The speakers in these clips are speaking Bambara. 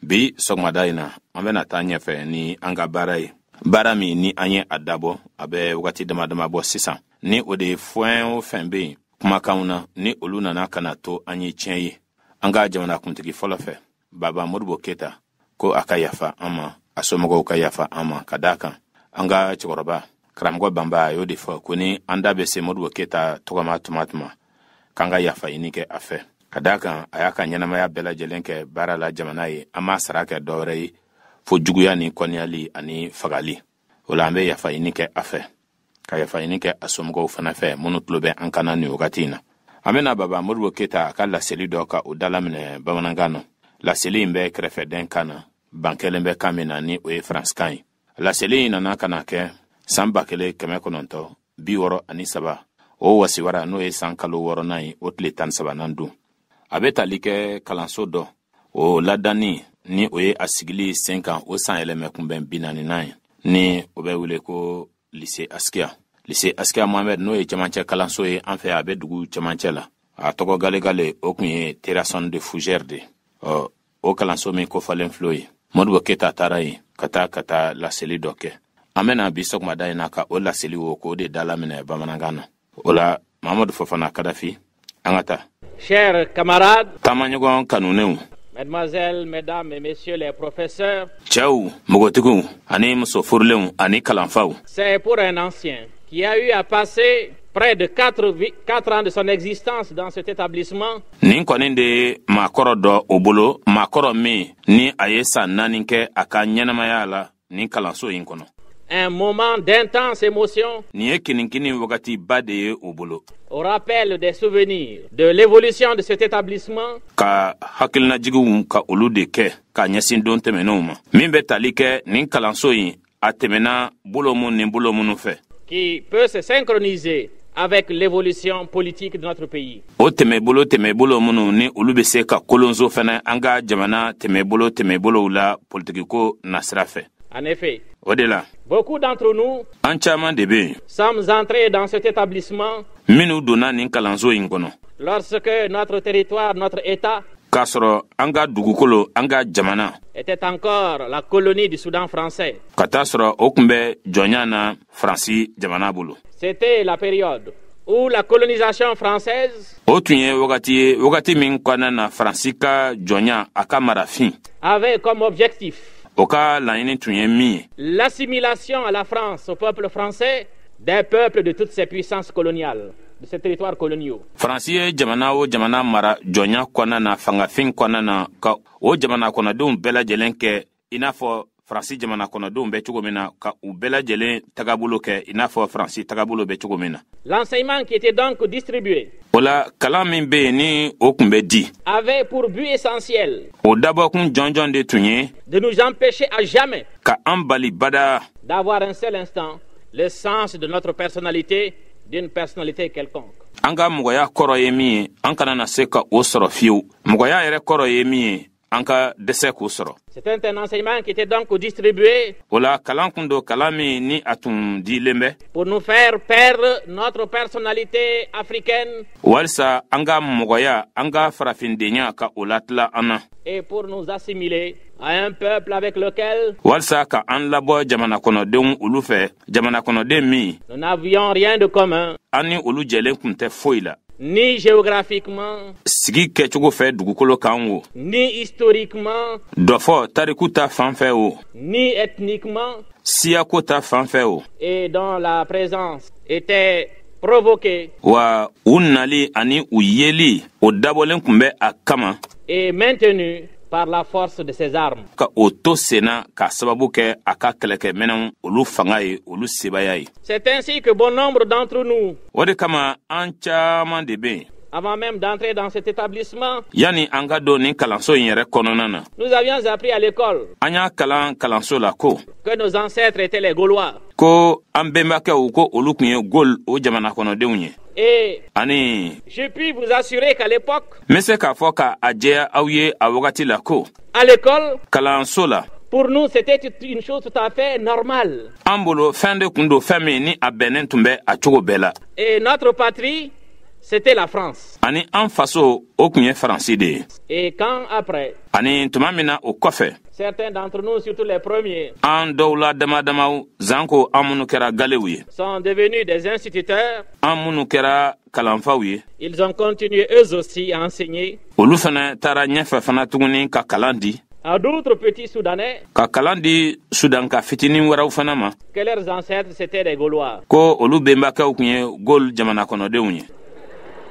Bi sɔgɔmada in na, an bɛna taa ɲɛfɛ ni an ka baara ye, baara min ni an ye a dabɔ a bɛ wagati dama dama bɔ sisan, ni o de ye fɛn o fɛn bɛ yen kumakanw na, ni olu nana ka na to an ye tiɲɛ ye an ka jamanakuntigi fɔlɔ fɛ, Baba Modibo Keyita, ko a ka yafa an ma, a somɔgɔw ka yafa an ma. Ka d'a kan, an ka cɛkɔrɔba Karamɔgɔ Banba a y'o de fɔ ko ni an da bɛ se Modibo Keyita tɔgɔ ma tuma tuma, k'an ka yafa ɲini kɛ a fɛ, ka d'a kan a y'a ka ɲɛnamaya bɛɛ lajɛlen kɛ baara la jamana ye. An m'a sara kɛ dɔwɛrɛ ye fo juguya ni kɔniyali ani fagali. O la, an bɛ yafa ɲini kɛ a fɛ, ka yafa ɲini kɛ a somɔgɔw fana fɛ minnu tulo bɛ an kana nin wagati in na. An bɛna Baba Modibo Keyita a ka laseli dɔ ka o dalaminɛ bamanankan na. Laseli in bɛ kɛrɛfɛdɛn kan na, ban kɛlen bɛ kan min na, ni o ye Faransikan ye. Laseli in nana ka na kɛ san 1963, o wasiwara, n'o ye san kalo wɔɔrɔnan ye, o tile 13nan don. A bɛ tali kɛ kalanso dɔ o ladanni, ni o ye a sigili sen kan o san yɛlɛmɛ kunbɛn 40nan ye, ni o bɛ wele ko Lycée Askia, Lycée Askia Mohamed, n'o ye cɛmancɛ kalanso ye an fɛ. A bɛ dugu cɛmancɛ la. A tɔgɔ galegale, o tun ye Terrasson de Fougère de. Ɔ, o kalanso min kofɔlen filɛ ye, Modibo Keyita taara yen ka taa laseli dɔ kɛ. An bɛna bi sɔgɔmada in na ka o laseli o k'o de dalaminɛ bamanankan na. O la, Mamadu Fofana Kadafi, an ka taa. Chers camarades, Taamaɲɔgɔn kanunenw, mesdemoiselles, mesdames et messieurs les professeurs, cɛw, npogotigiw ani muso furulenw ani kalanfaw, c'est pour un ancien qui a eu à passer près de 4 ans de son existence dans cet établissement, Nin kɔni de ye maakɔrɔ dɔ o bolo, maakɔrɔ min ni a ye san 4 kɛ a ka ɲɛnamaya la nin kalanso in kɔnɔ, un moment d'intense émotion nin ye kinikini wagatiba de ye o bolo, au rappel des souvenirs de l'évolution de cet établissement ka hakilinajigiw ka olu de kɛ ka ɲɛsin don tɛmɛnenw ma min bɛ tali kɛ nin kalanso in a tɛmɛna bolo mun ni bolo minnu fɛ, qui peut se synchroniser avec l'évolution politique de notre pays. O tɛmɛbolo tɛmɛbolo minnu ni olu bɛ se ka kolonso fɛnɛ an ka jamana tɛmɛbolo tɛmɛbolow la politikiko nasira fɛ. En effet, O de la, beaucoup d'entre nous an caaman de be yen sommes entrés dans cet établissement minnu donna nin kalanso in kɔnɔ lorsque notre territoire, notre État k'a sɔrɔ an ka dugukolo, an ka jamana était encore la colonie du Soudan français. ka taa sɔrɔ o tun bɛ jɔnya na Faransi jamana bolo. C'était la période où la colonisation française O tun ye wagati ye, wagati min kɔnɔna na Faransi ka jɔnya, a ka marafin avait comme objectif o ka laɲini tun ye min ye, l'assimilation à la France, au peuple français, des peuples de toutes ces puissances coloniales, de ces territoires coloniaux. Faransi ye jamana o jamana mara jɔnya kɔnɔna na, fangafin kɔnɔna na, ka o jamana kɔnɔdenw bɛɛ lajɛlen kɛ i n'a fɔ Faransi jamana kɔnɔdenw bɛ cogo min na, ka u bɛɛ lajɛlen tagabolo kɛ i n'a fɔ Faransi tagabolo bɛ cogo min na. L'enseignement qui était donc distribué O la, kalan min bɛ yen ni o tun bɛ di, avait pour but essentiel o dabɔkun jɔnjɔn de tun ye de nous empêcher à jamais ka an bali bada d'avoir un seul instant le sens de notre personnalité, d'une personnalité quelconque. An ka mɔgɔya kɔrɔ ye min ye, an kana na se ka o sɔrɔ fiyewu. Mɔgɔya yɛrɛ kɔrɔ ye min ye, an ka dɛsɛ k'o sɔrɔ. C'était un enseignement qui était donc distribué O la, kalan kun don, kalan min ni a tun dilen bɛ pour nous faire perdre notre personnalité africaine walisa an ka mɔgɔya, an ka farafindenya, ka o latila an na, et pour nous assimiler à un peuple avec lequel walisa ka an labɔ jamana kɔnɔdenw olu fɛ, jamana kɔnɔden min nous n'avions rien de commun, an ni olu jɛlen kun tɛ foyi la, ni géographiquement, sigi kɛcogo fɛ dugukolo kan o, ni historiquement, dɔfɔ tariku ta fan fɛ o, ni ethniquement, siyako ta fan fɛ o, et dont la présence était provoquée wa u nali ani u yeli, o dabɔlen kun bɛ a kama et maintenue par la force de ses armes. ka o to senna k'a sababu kɛ a ka kɛlɛkɛminɛw olu fanga ye, olu sebaya ye. C'est ainsi que bon nombre d'entre nous, O de kama, an caaman de be yen, avant même d'entrer dans cet établissement, yanni an ka don nin kalanso in yɛrɛ kɔnɔna na, nous avions appris à l'école an y'a kalan kalanso la ko que nos ancêtres étaient les Gaulois. ko an bɛnbakɛw, ko olu tun ye Gaulle o jamana kɔnɔdenw ye. Et Ani je puis vous assurer qu'à l'époque, n be se k'a fɔ ka a jɛya aw ye, a wagati la ko à l'école, kalanso la, pour nous, c'était une chose tout à fait normale. an bolo, fɛn de kun don, fɛn min ni a bɛnnen tun bɛ a cogo bɛɛ la. Et notre patrie c'était la France. Ani an faso, o tun ye Faransi de ye. Et quand après, Ani tuma min na o kɔfɛ, certains d'entre nous, surtout les premiers, an dɔw la dama damaw, zanko an minnu kɛra galew ye, sont devenus des instituteurs, an minnu kɛra kalanfaw ye, ils ont continué eux aussi à enseigner olu fana taara ɲɛfɛ fana tuguni ka kalan di à d'autres petits Soudanais ka kalan di Sudanka fitinin wɛrɛw fana ma que leurs ancêtres c'étaient des Gaulois. ko olu benbakɛw tun ye Gaulle jamana kɔnɔdenw ye.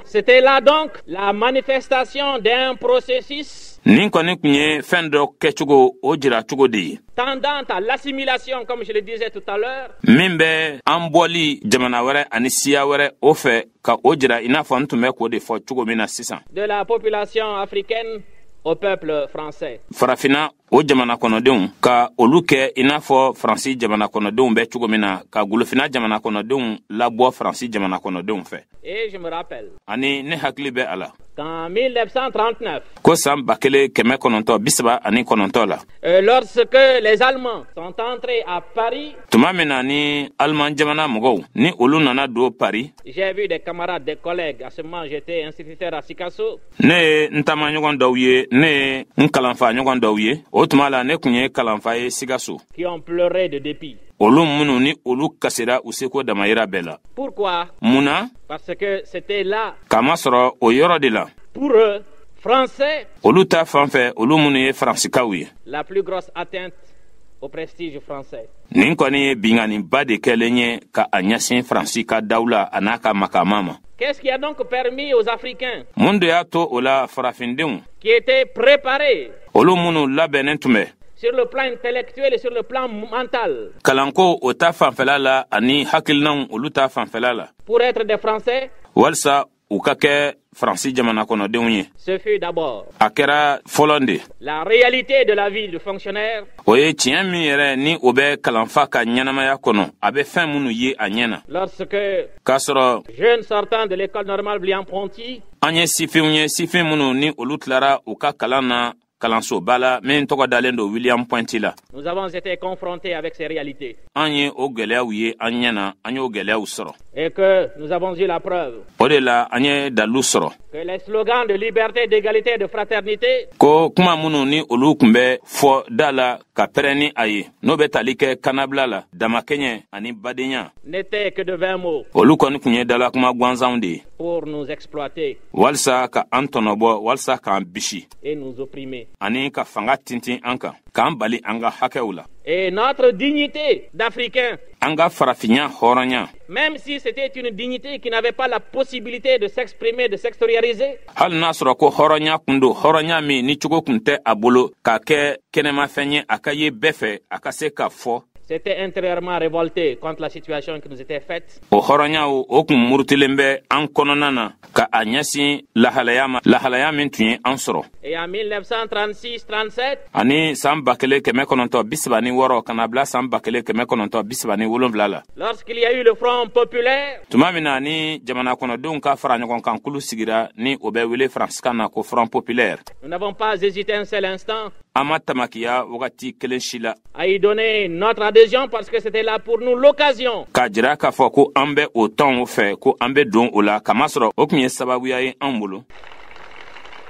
C'était là donc la manifestation d'un processus Nin kɔni tun ye fɛn dɔ kɛcogo o jira cogo de ye tendant à l'assimilation, comme je le disais tout à l'heure, min bɛ an bɔli jamana wɛrɛ ani siya wɛrɛ o fɛ, ka o jira i n'a fɔ n tun bɛ k'o de fɔ cogo min na sisan, de la population africaine au peuple français. Farafinna o jamana kɔnɔdenw, ka olu kɛ i n'a fɔ Faransi jamana kɔnɔdenw bɛ cogo min na, ka Golofina jamana kɔnɔdenw labɔ Faransi jamana kɔnɔdenw fɛ. Et je me rappelle Ani ne hakili bɛ a la qu'en 1939, ko san 1939 la, lorsque les Allemands sont entrés à Paris, tuma min na ni Aliman jamana mɔgɔw ni olu nana don Paris, j'ai vu des camarades, des collègues, à ce moment j'étais instituteur à Sikasso, ne ye n taamaɲɔgɔn dɔw ye, ne ye n kalanfa ɲɔgɔn dɔw ye, o tuma la ne tun ye kalanfa ye Sikaso, qui ont pleuré de dépit. olu minnu ni olu kasira u seko damayira bɛɛ la. Pourquoi? Mun na? Parce que c'était là, Kamasɔrɔ o yɔrɔ de la, pour eux, Français, olu ta fan fɛ, olu minnu ye Faransikaw ye, la plus grosse atteinte au prestige français. nin kɔni ye binganiba de kɛlen ye ka a ɲɛsin Faransi ka dawula a n'a ka makama ma. Qu'est-ce qui a donc permis aux Africains Mun de y'a to o la farafindenw, qui étaient préparés olu minnu labɛnnen tun bɛ sur le plan intellectuel et sur le plan mental kalanko o ta fanfɛla la ani hakilinaw olu ta fanfɛla la pour être des Français? walisa u ka kɛ Faransi jamana kɔnɔdenw ye? Ce fut d'abord A kɛra fɔlɔ de la réalité de la vie de fonctionnaire, o ye tiɲɛ min yɛrɛ ni o bɛ kalanfa ka ɲɛnamaya kɔnɔ, a bɛ fɛn minnu ye a ɲɛ na, lorsque, k'a sɔrɔ jeune sortant de l'école normale William Ponty, an ye sifinw ye, sifin minnu ni olu tilara u ka kalan na kalansoba la min tɔgɔ dalen don William Pointy la, nous avons été confrontés avec ces réalités an ye o gwɛlɛyaw ye an ɲɛ na, an y'o gwɛlɛyaw sɔrɔ, et que nous avons eu la preuve O de la an ye dalu sɔrɔ que les slogans de liberté, d'égalité et de fraternité ko kuma minnu ni olu tun bɛ fɔ da la ka pɛrɛn ni a ye, n'o bɛ tali kɛ kannabila la, damakɛɲɛ ani badenya, n'étaient que de vains mots olu kɔni tun ye dalakuma gansanw de ye pour nous exploiter walisa ka an tɔnɔbɔ, walisa k'an bisi et nous opprimer. ani ka fanga tintin an kan, k'an bali an ka hakɛw la. Et notre dignité d'Africain, An ka farafinya hɔrɔnya, même si c'était une dignité qui n'avait pas la possibilité de s'exprimer, de s'extérioriser, hali n'a sɔrɔ ko hɔrɔnya kun don, hɔrɔnya min ni cogo kun tɛ a bolo k'a kɛ kɛnɛmafɛn ye, a ka ye bɛɛ fɛ, a ka se ka fɔ, c'était intérieurement révolté contre la situation qui nous était faite. o hɔrɔnyaw o kun murutilen bɛ an kɔnɔna na ka a ɲɛsin lahalaya ma, lahalaya min tun ye an sɔrɔ. Et en 1936-37, Ani san 1936 ka na bila san 1937 la, lorsqu'il y a eu le Front populaire, tuma min na ni jamana kɔnɔdenw ka fara ɲɔgɔn kan kulu sigira, ni o bɛ wele faransikan na ko Front populaire, nous n'avons pas hésité un seul instant an ma tamakiya wagati kelen si la à y donner notre adhésion parce que c'était là pour nous l'occasion k'a jira k'a fɔ ko an bɛ o tɔnw fɛ, ko an bɛ don o la, kamasɔrɔ o tun ye sababuya ye anw bolo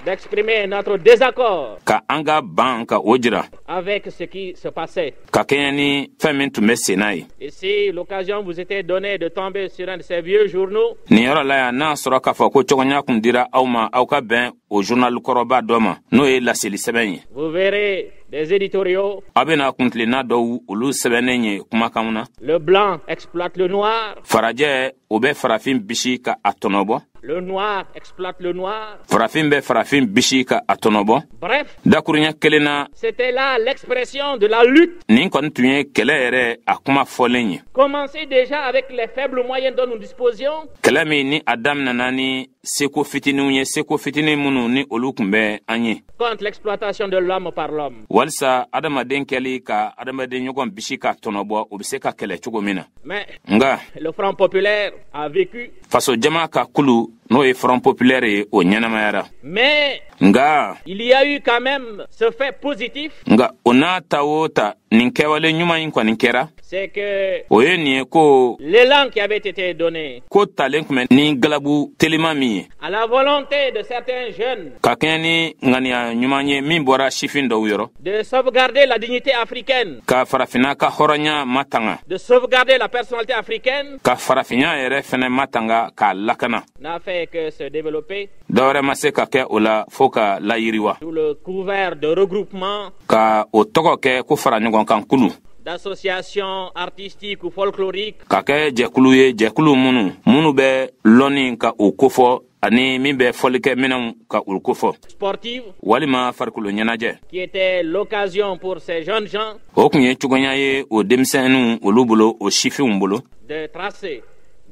d'exprimer notre désaccord ka an ka ban ka o jira avec ce qui se passait. ka kɛɲɛ ni fɛn min tun bɛ sen na ye. Et si l'occasion vous était donnée de tomber sur un de ces vieux journaux, Nin yɔrɔ la yan, n'a sɔrɔ k'a fɔ ko cɔgɔnya kun dira aw ma, aw ka bɛn o journal kɔrɔba dɔ ma, n'o ye laseli sɛbɛn ye, vous verrez des éditoriaux. Aw bena kuntilenna dɔw olu sɛbɛnnen ye kumakanw na. Le blanc exploite le noir, Farajɛ o bɛ farafin bisi ka a tɔnɔbɔ, le noir exploite le noir. farafin bɛ farafin bisi ka a tɔnɔbɔ. Bref, Dakuruɲɛ kelen na, c'était là l'expression de la lutte nin kɔni tun ye kɛlɛ yɛrɛ a kuma fɔlen ye, commencée déjà avec les faibles moyens dont nous disposions kɛlɛ min ni a daminɛna ni seko fitininw ye, seko fitinin minnu ni olu tun bɛ an ye, contre l'exploitation de l'homme par l'homme. walisa adamaden kɛli ka adamaden ɲɔgɔn bisi ka tɔnɔbɔ, o be se ka kɛlɛ cogo min na. Mais Nga le Front populaire a vécu faso jama ka kulu N'o ye Front populaire ye, o ɲɛnamayara. Mais Nka il y a eu quand même ce fait positif, nka o n'a ta o ta, nin kɛwale ɲuman in kɔni kɛra. c'est que O ye nin ye ko l'élan qui avait été donné ko talen tun bɛ ni galabu telima min ye à la volonté de certains jeunes ka kɛɲɛ ni ŋaniya ɲuman ye min bɔra sifin dɔw yɔrɔ de sauvegarder la dignité africaine, ka farafinna ka hɔrɔnya matanga, de sauvegarder la personnalité africaine, ka farafinya yɛrɛ fɛnɛ matanga k'a lakana, n'a fait que se développer dɔwɛrɛ ma se ka kɛ o la fɔɔ ka layiriwa sous le couvert de regroupements, ka o tɔgɔ kɛ ko fara ɲɔgɔn kan kulu, d'associations artistiques ou folkloriques, ka kɛ jɛkulu ye, jɛkulu minnu bɛ lɔnni ka o kofɔ ani min bɛ fɔlikɛ minɛnw ka o kofɔ, sportives, walima farikolo ɲɛnajɛ, qui étaient l'occasion pour ces jeunes gens O tun ye cogoya ye o denmisɛnninw olu bolo, o sifinw bolo, de tracer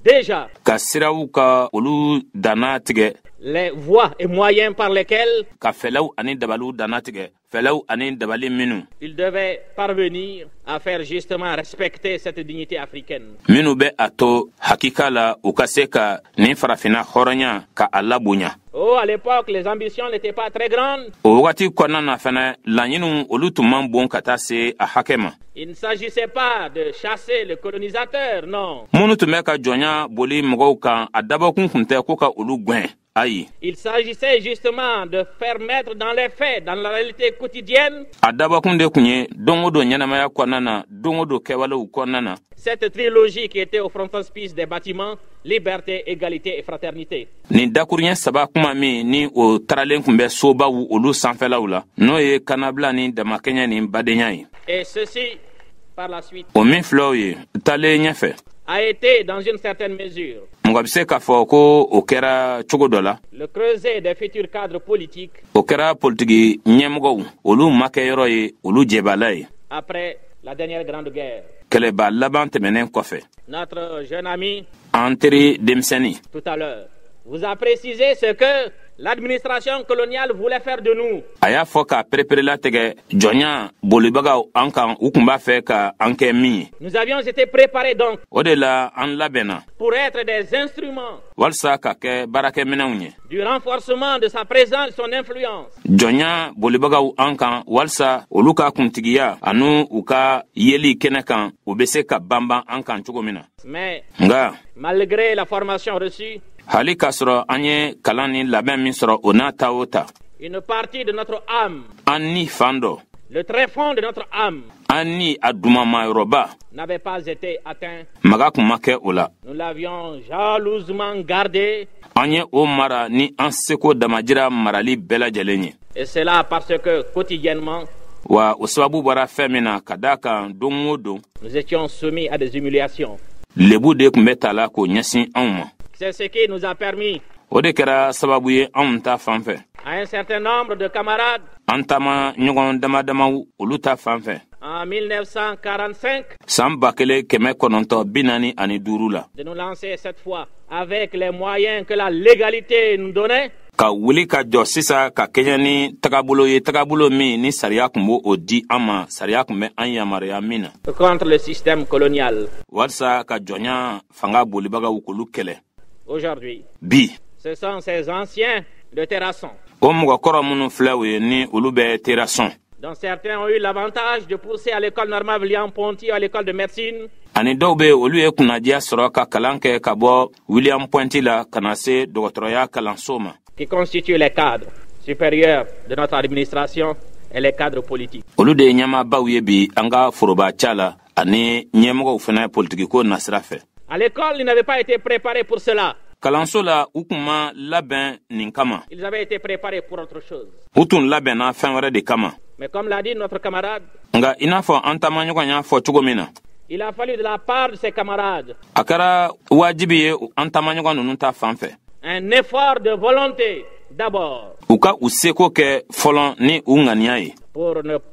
déjà ka siraw ka olu danna tigɛ, les voies et moyens par lesquels ka fɛlɛw ani dabaliw danna tigɛ, fɛlɛw ani dabali minnu ils devaient parvenir à faire justement respecter cette dignité africaine. minnu bɛ a to hakika la u ka se ka nin farafinna hɔrɔnya ka a labonya. Oh, à l'époque, les ambitions n'étaient pas très grandes. O wagati kɔnɔna na fɛnɛ, laɲiniw olu tun man bon ka taa se a hakɛ ma. Il ne s'agissait pas de chasser le colonisateur, non. Minnu tun bɛ ka jɔnya boli mɔgɔw kan, a dabɔkun tun tɛ ko ka olu gwɛn, ayi. Il s'agissait justement de faire mettre dans les faits, dans la réalité quotidienne, A dabɔkun de tun ye don o don ɲɛnamaya kɔnɔna na, don o don kɛwalew kɔnɔna na, cette trilogie qui était au frontispice des bâtiments, liberté, égalité et fraternité. Nin dakuruɲɛ saba kuma min ni o taralen tun bɛ sobaw olu sanfɛlaw la, n'o ye kannabila ni damakɛɲɛ ni badenya ye. Et ceci, par la suite, O min filɛ o ye taalen ɲɛfɛ, a été, dans une certaine mesure, mɔgɔ bɛ se k'a fɔ ko o kɛra cogo dɔ la, le creuset des futurs cadres politiques o kɛra politiki ɲɛmɔgɔw olu makɛyɔrɔ ye, olu jɛbala ye après la dernière grande guerre. Kɛlɛba laban tɛmɛnen kɔfɛ. Notre jeune ami, An teri denmisɛnnin, tout à l'heure, vous a précisé ce que l'administration coloniale voulait faire de nous. a y'a fɔ k'a pereperelatigɛ jɔnya bolibagaw an kan, u tun b'a fɛ ka an kɛ min ye. Nous avions été préparés donc O de la an labɛnna pour être des instruments walisa ka kɛ baarakɛminɛnw ye du renforcement de sa présence, son influence, jɔnya bolibagaw an kan, walisa olu ka kuntigiya ani u ka yeli kɛnɛ kan, u bɛ se ka banban an kan cogo min na. Mais Nka malgré la formation reçue, hali k'a sɔrɔ an ye kalan ni labɛn min sɔrɔ, o n'a ta o ta, une partie de notre âme, an ni fan dɔ, le tréfonds de notre âme, an ni a dumamayɔrɔba n'avait pas été atteint. maga kun ma kɛ o la. Nous l'avions jalousement gardé, An ye o mara ni an seko damajira marali bɛɛ lajɛlen ye. et cela parce que quotidiennement, Wa o sababu bɔra fɛn min na, ka daa kan don o don, nous étions soumis à des humiliations. lebu de tun bɛ ta la k'o ɲɛsin anw ma. C'est ce qui nous a permis O de kɛra sababu ye anw ta fan fɛ, à un certain nombre de camarades an taama ɲɔgɔn dama damaw olu ta fan fɛ, en 1945 san 1945 la, de nous lancer cette fois avec les moyens que la légalité nous donnait ka wuli ka jɔ sisan ka kɛɲɛ ni tagabolo ye, tagabolo min ni sariya tun b'o o di an ma, sariya tun bɛ an yamaruya min na, contre le système colonial. walisa ka jɔnya fanga bolibagaw k'olu kɛlɛ. Aujourd'hui, Bi, ce sont ces anciens de Terrasson, o mɔgɔkɔrɔ minnu filɛ o ye ni olu bɛ Terrasson, dont certains ont eu l'avantage de pousser à l'école normale William Ponty, à l'école de médecine, ani dɔw be olu ye kunnadiya sɔrɔ ka kalan kɛ ka bɔ William Pointy la ka na se dɔgɔtɔrɔya kalanso ma, qui constituent les cadres supérieurs de notre administration et les cadres politiques. olu de ye ɲɛmaabaw ye bi an ka foroba ca la ani ɲɛmɔgɔw fana politikiko nasira fɛ. À l'école, ils n'avaient pas été préparés pour cela. Kalanso la, u kun ma labɛn nin kama. Ils avaient été préparés pour autre chose. U tun labɛnna fɛn wɛrɛ de kama. Mais comme l'a dit notre camarade, Nka i n'a fɔ an taamaɲɔgɔn y'a fɔ cogo min na, il a fallu de la part de ses camarades a kɛra wajibi ye an taamaɲɔgɔn ninnu ta fan fɛ, un effort de volonté d'abord u ka u seko kɛ fɔlɔ ni u ŋaniya ye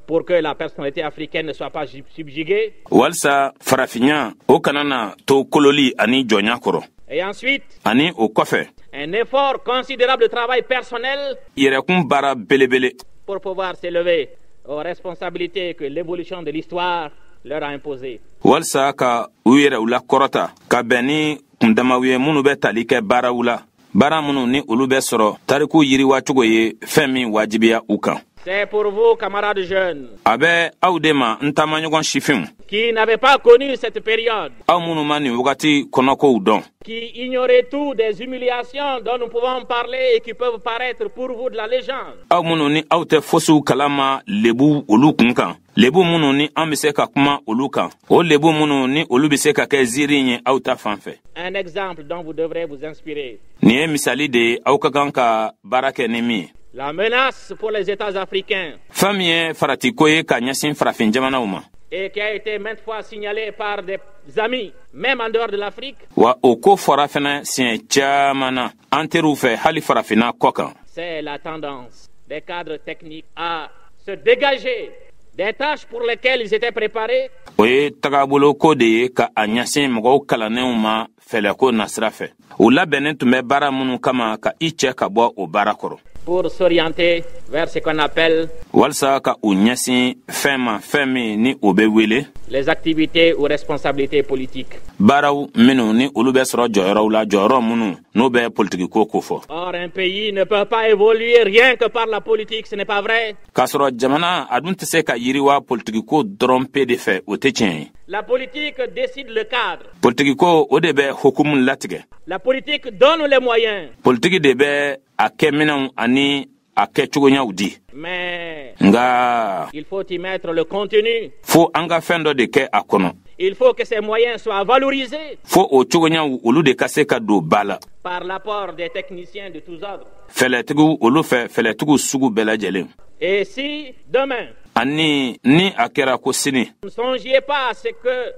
pour que la personnalité africaine ne soit pas subjuguée. walisa farafinya o kana na to kololi ani jɔnya kɔrɔ. Et ensuite, Ani o kɔfɛ, un effort considérable de travail personnel yɛrɛkun baara belebele pour pouvoir s'élever aux responsabilités que l'évolution de l'histoire leur a imposées. walisa ka u yɛrɛw lakɔrɔta ka bɛn ni kundamaw ye minnu bɛ tali kɛ baaraw la, Baara minnu ni olu bɛ sɔrɔ tariku yiriwacogo ye fɛn min wajibiya u kan. C'est pour vous, camarades jeunes, A bɛ aw de ma, n taamaɲɔgɔn sifinw, qui n'avez pas connu cette période, aw minnu ma nin wagati kɔnɔkow dɔn, qui ignorez tout des humiliations dont nous pouvons parler et qui peuvent paraître pour vous de la légende. Aw minnu ni aw tɛ fosiw kalama lebu olu kun kan, lebu minnu ni an bɛ se ka kuma olu kan, o lebu minnu ni olu bɛ se ka kɛ ziiri ye aw ta fan fɛ. Un exemple dont vous devrez vous inspirer. Nin ye misali de ye aw ka kan ka baara kɛ ni min ye. La menace pour les États africains Fɛn min ye faratiko ye ka ɲɛsin farafin jamanaw ma, et qui a été maintes fois signalée par des amis, même en dehors de l'Afrique, wa o ko fɔra fɛnɛ siɲɛ caman na an teriw fɛ hali farafinna kɔ kan, c'est la tendance des cadres techniques à se dégager des tâches pour lesquelles ils étaient préparés o ye tagabolo ko de ye ka a ɲɛsin mɔgɔw kalannenw ma fɛlɛko nasira fɛ, u labɛnnen tun bɛ baara minnu kama, ka i cɛ ka bɔ o baara kɔrɔ pour s'orienter vers ce qu'on appelle walisa ka u ɲɛsin fɛn ma, fɛn min ni o bɛ wele les activités ou responsabilités politiques. baaraw minnu ni olu bɛ sɔrɔ jɔyɔrɔw la, jɔyɔrɔ minnu n'o bɛ politikiko kofɔ. Or, un pays ne peut pas évoluer rien que par la politique, ce n'est pas vrai. K'a sɔrɔ jamana a dun tɛ se ka yiriwa politikiko dɔrɔn pe de fɛ, o tɛ tiɲɛ ye. La politique décide le cadre. Politikiko, o de bɛ hukumu latigɛ. La politique donne les moyens. Politiki de bɛ a kɛminɛw ani a kɛcogoɲaw di. Mais Nga il faut y mettre le contenu. fo an ka fɛn dɔ de kɛ a kɔnɔ. Il faut que ces moyens soient valorisés Fo o cogoɲaw olu de ka se ka don ba la par l'apport des techniciens de tous ordres. fɛlɛtigiw olu fɛ, fɛlɛtigiw sugu bɛɛ lajɛlen. Et si demain, Ani ni a kɛra ko sini, vous ne songiez pas à ce que,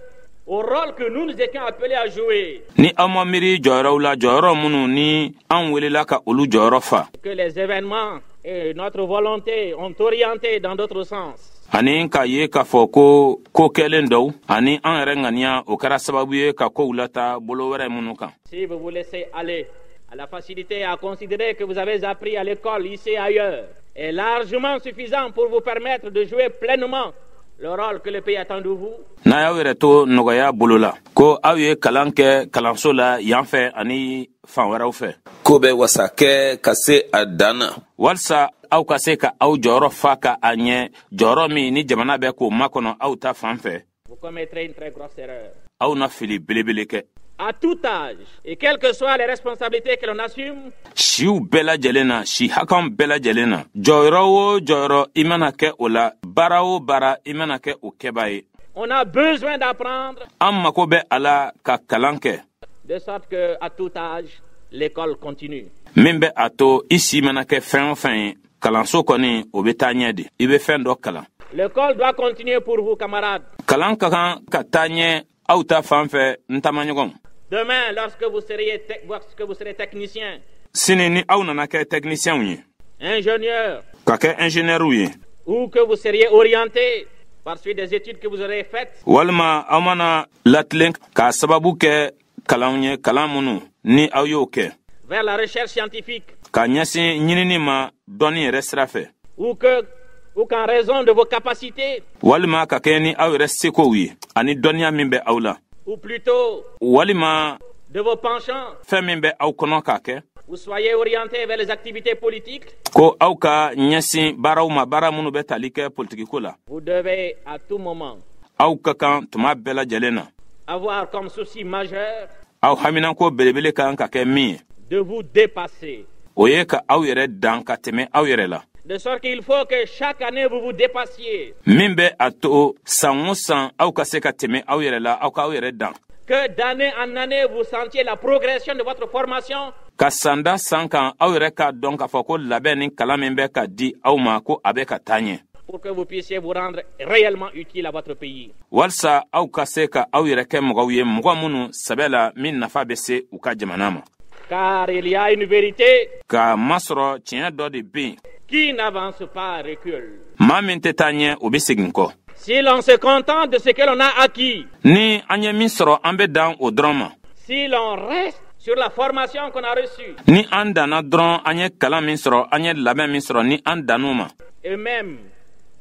au rôle que nous nous étions appelés à jouer, ni aw ma miiri jɔyɔrɔw la, jɔyɔrɔ minnu ni an welela ka olu jɔyɔrɔ fa, que les événements et notre volonté ont orienté dans d'autres sens, ani k'a ye k'a fɔ ko ko kɛlen dɔw ani an yɛrɛ ŋaniya, o kɛra sababu ye ka kow lata bolo wɛrɛ minnu kan, si vous vous laissez aller à la facilité à considérer que vous avez appris à l'école, ici et ailleurs, est largement suffisant pour vous permettre de jouer pleinement le rôle que le pays attend de vous, n'a y'aw yɛrɛ to nɔgɔya bolo la ko aw ye kalan kɛ kalanso la yan fɛ ani fan wɛrɛw fɛ, ko bɛ wasa kɛ ka se a dan na, walisa aw ka se ka aw jɔyɔrɔ fa ka a ɲɛ, jɔyɔrɔ min ni jamana bɛ k'o makɔnɔ aw ta fan fɛ, vous commettrez une très grosse erreur. aw na fili belebele kɛ. À tout âge, et quelles que soient les responsabilités que l'on assume, Siw bɛɛ lajɛlen na, si hakanw bɛɛ lajɛlen na, jɔyɔrɔ o jɔyɔrɔ i mana kɛ o la, baara o baara i mana kɛ o kɛbaa ye, on a besoin d'apprendre, an mago bɛ a la ka kalan kɛ, de sorte que à tout âge, l'école continue. min bɛ a to i si mana kɛ fɛn o fɛn ye, kalanso kɔni o bɛ taa ɲɛ de, i bɛ fɛn dɔ kalan. L'école doit continuer pour vous, camarades. Kalan ka kan ka taa ɲɛ aw ta fan fɛ, n taamaɲɔgɔnw. Demain, lorsque vous serez technicien, Sini ni aw nana kɛ tɛkinisiyɛnw ye, ingénieur, ka kɛ ingénieurw ye, ou que vous seriez orienté par suite des études que vous aurez faites, walima aw mana latilen k'a sababu kɛ kalanw ye, kalan minnu ni aw y'o kɛ, vers la recherche scientifique, ka ɲɛsin ɲinini ma dɔnni yɛrɛ sira fɛ, ou qu'en raison de vos capacités, walima ka kɛ ni aw yɛrɛ sekow ye ani dɔnniya min bɛ aw la, ou plutôt walima de vos penchants, fɛn min bɛ aw kɔnɔ k'a kɛ, vous soyez orienté vers les activités politiques, ko aw ka ɲɛsin baaraw ma, baara minnu bɛ tali kɛ politikiko la, vous devez à tout moment aw ka kan tuma bɛɛ lajɛlen na avoir comme souci majeur aw haminanko belebele kan ka kɛ min ye, de vous dépasser. o ye ka aw yɛrɛ dan ka tɛmɛ aw yɛrɛ la. De sorte qu'il faut que chaque année vous vous dépassiez, Min bɛ a to san o san aw ka se ka tɛmɛ aw yɛrɛ la, aw k'aw yɛrɛ dan, que d'année en année vous sentiez la progression de votre formation ka san da san kan aw yɛrɛ k'a dɔn k'a fɔ ko labɛn ni kalan min bɛ ka di aw ma, ko a bɛ ka taa ɲɛ, pour que vous puissiez vous rendre réellement utile à votre pays. walisa aw ka se ka aw yɛrɛ kɛ mɔgɔw ye, mɔgɔ minnu sɛbɛ la min nafa bɛ se u ka jamana ma. Car il y a une vérité: K'a masɔrɔ tiɲɛ dɔ de bɛ yen: qui n'avance pas recule. Maa min tɛ taa ɲɛ, o bɛ segin kɔ. Si l'on se contente de ce que l'on a acquis, Ni an ye min sɔrɔ, an bɛ dan o dɔrɔn ma, si l'on reste sur la formation qu'on a reçue, ni an danna dɔrɔn an ye kalan min sɔrɔ, an ye labɛn min sɔrɔ, ni an dann'o ma, et même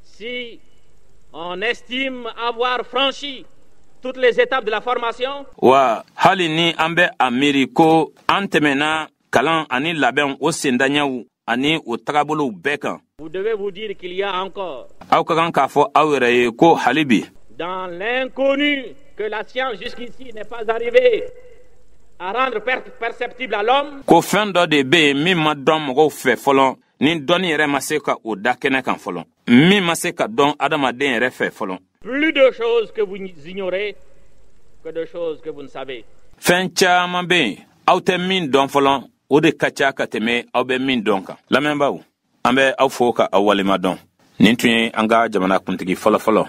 si on estime avoir franchi toutes les étapes de la formation, wa hali ni an bɛ a miiri ko an tɛmɛna Kalan ani labɛnw, o sendaɲɛw ani o tagabolow bɛɛ kan. Vous devez vous dire qu'il y a encore Aw ka kan k'a fɔ aw yɛrɛ ye ko hali bi, dans l'inconnu que la science jusqu'ici n'est pas arrivée à rendre perceptible à l'homme, ko fɛn dɔ de bɛ yen min ma dɔn mɔgɔw fɛ fɔlɔ, ni dɔnni yɛrɛ ma se ka o da kɛnɛ kan fɔlɔ, min ma se ka dɔn adamaden yɛrɛ fɛ fɔlɔ. plus de choses que vous ignorez que de choses que vous ne savez. Fɛn caman bɛ yen aw tɛ min dɔn fɔlɔ, o de ka ca ka tɛmɛ aw bɛ min dɔn kan. Lamɛnbaaw, an bɛ aw fo ka aw walima dɔn. Nin tun ye an ka jamana kuntigi fɔlɔfɔlɔ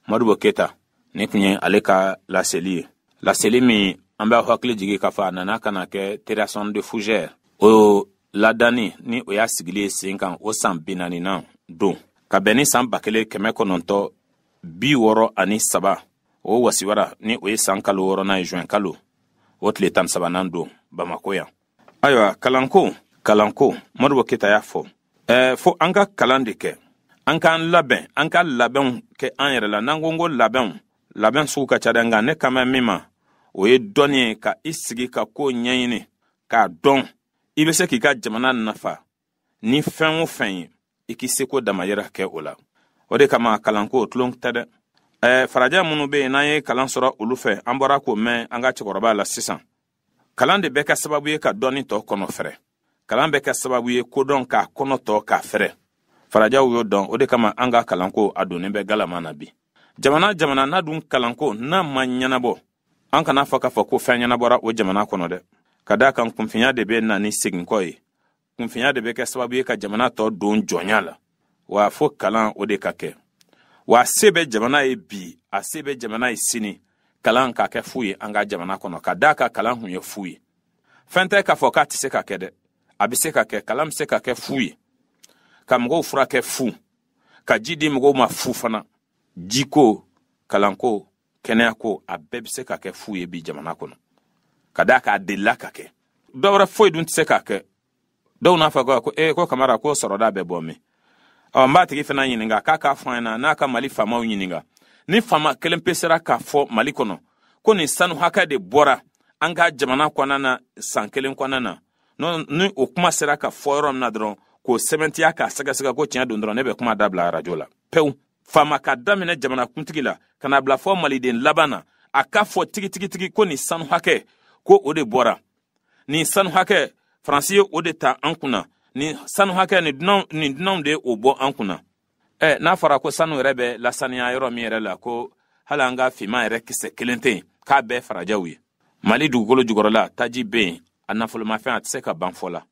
Modibo Keyita, nin tun ye ale ka laseli ye, laseli min an b'aw hakili jigi k'a fɔ a nana ka na kɛ Terrasson de Fougère o ladani ni o y'a sigili ye sen kan o san 40nan don, ka bɛn ni san 1963, o wasiwara ni o ye san kalo 6nan ye, juin kalo o tile 13nan don, Bamako yan. Ayiwa, kalanko, Modibo Keyita y'a fɔ fo an ka kalan de kɛ, an k'an labɛn, an ka labɛnw kɛ an yɛrɛ la. N'an ko labɛnw, labɛn sugu ka ca dɛ, nka ne kan bɛ min ma, o ye dɔnni ye, ka i sigi ka ko ɲɛɲini k'a dɔn. I bɛ se k'i ka jamana nafa ni fɛn o fɛn ye, i k'i seko damayira kɛ o la. O de kama kalanko tulon tɛ dɛ. Farajɛ minnu bɛ yen n'an ye kalan sɔrɔ olu fɛ, an bɔra k'o mɛn an ka cɛkɔrɔba la sisan. Kalan de bɛ kɛ sababu ye ka dɔnni tɔ kɔnɔ fɛrɛ. Kalan bɛ kɛ sababu ye kodɔn k'a kɔnɔ tɔ k'a fɛrɛ. Farajɛw y'o dɔn, o de kama an ka kalanko a donnen bɛ galama na bi. Jamana jamana n'a dun kalanko n'a ma ɲɛnabɔ, an kana fɔ k'a fɔ ko fɛn ɲɛnabɔra o jamana kɔnɔ dɛ. Ka d'a kan kunfinya de bɛ na ni seginkɔ ye, kunfinya de bɛ kɛ sababu ye ka jamana tɔ don jɔnya la. Wa fo kalan o de ka kɛ. Wa se bɛ jamana ye bi, a se bɛ jamana ye sini, kalan k'a kɛ fu ye an ka jamana kɔnɔ. Ka d'a kan kalan kun ye fu ye. Fɛn tɛ k'a fɔ k'a tɛ se ka kɛ dɛ, a bɛ se ka kɛ. Kalan bɛ se ka kɛ fu ye, ka mɔgɔw furakɛ fu, ka ji di mɔgɔw ma fu fana. Jiko, kalanko, kɛnɛyako, a bɛɛ bɛ se ka kɛ fu ye bi jamana kɔnɔ. Ka d'a kan a delila ka kɛ. Dɔwɛrɛ foyi dun tɛ se k'a kɛ. Dɔw n'a fɔ ko ko Kamara ko sɔrɔda bɛ bɔ min. Ɔ, n b'a tigi fana ɲininka k'a k'a fɔ an ɲɛna, n'a ka Mali faamaw ɲininka, ni faama kelen pe sera k'a fɔ Mali kɔnɔ ko nin sanu hakɛ de bɔra an ka jamana kɔnɔna na san kelen kɔnɔna na, ni o kuma sera ka fɔ yɔrɔ min na dɔrɔn, k'o sɛbɛntiya k'a sɛgɛsɛgɛ ko tiɲɛ don dɔrɔn, ne bɛ kuma dabila arajo la pewu. Faama ka daminɛ jamana kuntigi la ka na bila fɔ maliden laban na, a k'a fɔ tigitigitigi ko nin sanu hakɛ ko o de bɔra, nin sanu hakɛ Faransi ye o de ta an kunna, nin sanu hakɛ nin dunanw de ye o bɔ an kunna. N'a fɔra ko sanu yɛrɛ bɛ lasaniya yɔrɔ min yɛrɛ la, ko hali an ka finman yɛrɛ kisɛ kelen tɛ yen, k'a bɛɛ farajɛw ye. Mali dugukolo jukɔrɔla taji bɛ yen, a nafolomafɛn a tɛ se ka ban fɔ la.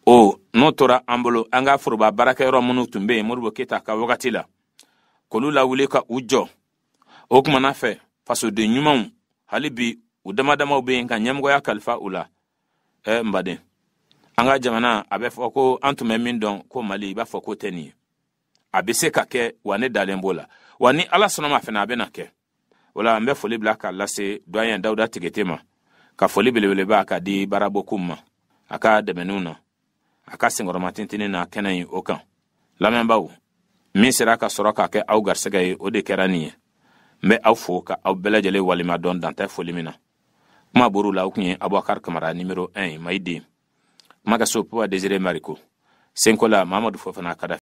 O n'o tora an bolo, an ka foroba baarakɛyɔrɔ minnu tun bɛ yen Modibo Keyita ka wagati la, k'olu lawuli ka u jɔ. O kumana fɛ, fasoden ɲumanw hali bi u dama damaw bɛ yen ka ɲɛmɔgɔya kalifa u la. N baden, an ka jamana a bɛ fɔ ko an tun bɛ min dɔn ko Mali, i b'a fɔ ko tɛ nin ye. A bɛ se ka kɛ, wa ne dalen b'o la, wa ni Ala sɔnna ma fana a bɛna kɛ. O la an bɛ foli bila k'a lase doyen Dawuda Tigete ma, ka foli belebeleba k'a di Baarabokum ma a ka dɛmɛniw na, a ka senkɔrɔmatintinin na kɛnɛ in o kan. Lamɛnbaaw, min sera ka sɔrɔ k'a kɛ aw garisɛgɛ ye, o de kɛra nin ye. N bɛ aw fo ka aw bɛɛ lajɛlen walima dɔn dantɛ foli min na. Kuma bɔr'u la, o tun ye Abubakar Kamara numéro 1 Mayiden. Kuma ka so Papa Désiré Mariko. Senko la Mamadu Fofana Kadafi.